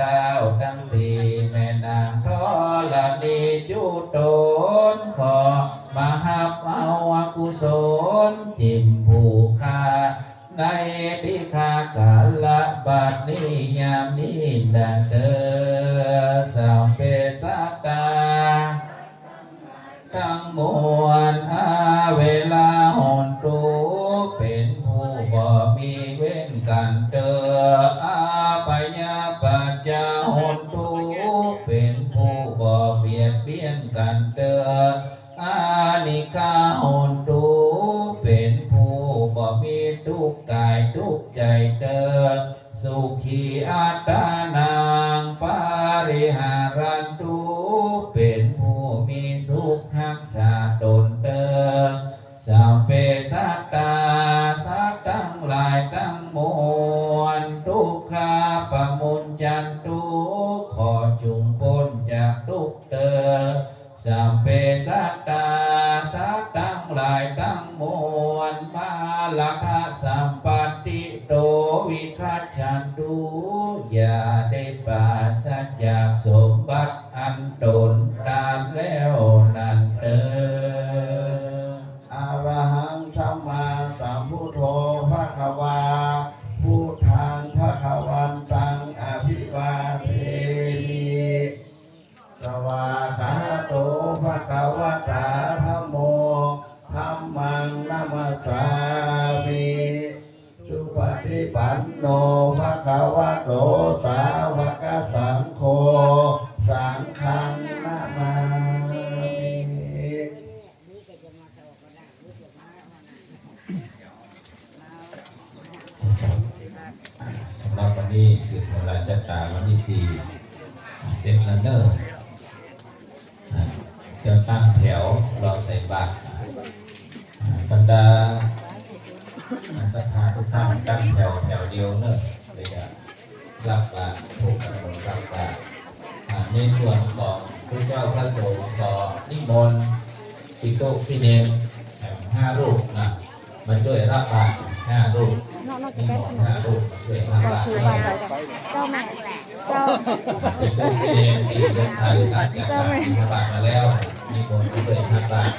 ທ້າວທັງສີ່ແມ່ນາງທໍລະນີຈຸຕົນ ຂໍມາຮັບເອົາອະກຸສົນ ຖິ້ມຜູ້ຂ້າ ໃນຕິຄາກາລະບັດນີ້ຍາມນີ້ນັ້ນເທີ ສັບເພສັດຕາ ທັງມວນ ອາເວລາໂຫນຕຸ ເປັນຜູ້ບໍ່ມີເວນກັນເທີ ອາພະຍາປັດຈາໂຫນຕຸ ເປັນຜູ້ບໍ່ບຽດບຽນກັນເທີ ອານິກາໂຫນຕຸ ເປັນຜູ້ບໍ່ມີທຸກກາຍທຸກໃຈເທີ ສຸຂີອັດຕານັງປະລິຫາຣັນຕຸ ເປັນຜູ້ມີສຸກຮັກສາຕົນເທີ ສັບເພສັດຕາ ສັດທັງຫຼາຍທັງມວນ ທຸກຂາປະມຸນຈັນຕຸ ຂໍຈົ່ງພົ້ນຈາກທຸກເທີ ສັບເພສັດຕາ ສັດທັງຫຼາຍທັງມວນ ມາລະທະສຳປັດຕິໂຕ ວິຄັດສັນຕຸ ຢ່າໄດ້ປາສະຈາກສົມບັດອັນຕົນຕາມແລ້ວນັ້ນເທີ. ອະລະຫັງສຳມາສຳພຸດໂທ ພະຄະວາ ພຸດທັງພະຄະວັນຕັງ ອະພິວາເທມິ ສະວາຄາໂຕ ພະຄະວະຕາ ທຳໂມ ທຳມັງນະມັດສາມິ ສຸປະຕິປັນໂນ ພະຄະວະໂຕ ສາວະກະສັງໂຄ ສັງຄັງນະມາມິ. ສຳລັບວັນນີ້ ສືບໂຫລາຈັດຕາວັນທີສີ່ ເຊັດລັນເນີ ອາ ຕຽມຕັ້ງແຖວລໍໃສ່ບາດ ອາ ບັນດາສັດທາທຸກທ່ານຕັ້ງແຖວ ແຖວດຽວເນີ ແລ້ວກະ ຮັບບາດ ຜູ້ກຳນົດຮັບບາດ ອາ ໃນສ່ວນຂອງຜູ້ເຈົ້າພະສົງ ຂໍນິມົນພິກຂຸພິເນນ ແຖມຫ້າຮູບນະ ມາຊ່ວຍຮັບບາດຫ້າຮູບ ນິມົນຫ້າຮູບມາຊ່ວຍຮັບບາດ ເຈົ້າແມ່ ເຈົ້າ ພິກຂຸພິເນນທີ່ເດີນທາງຈາກການບິນທະບາດມາແລ້ວ ນິມົນມາຊ່ວຍຮັບບາດ.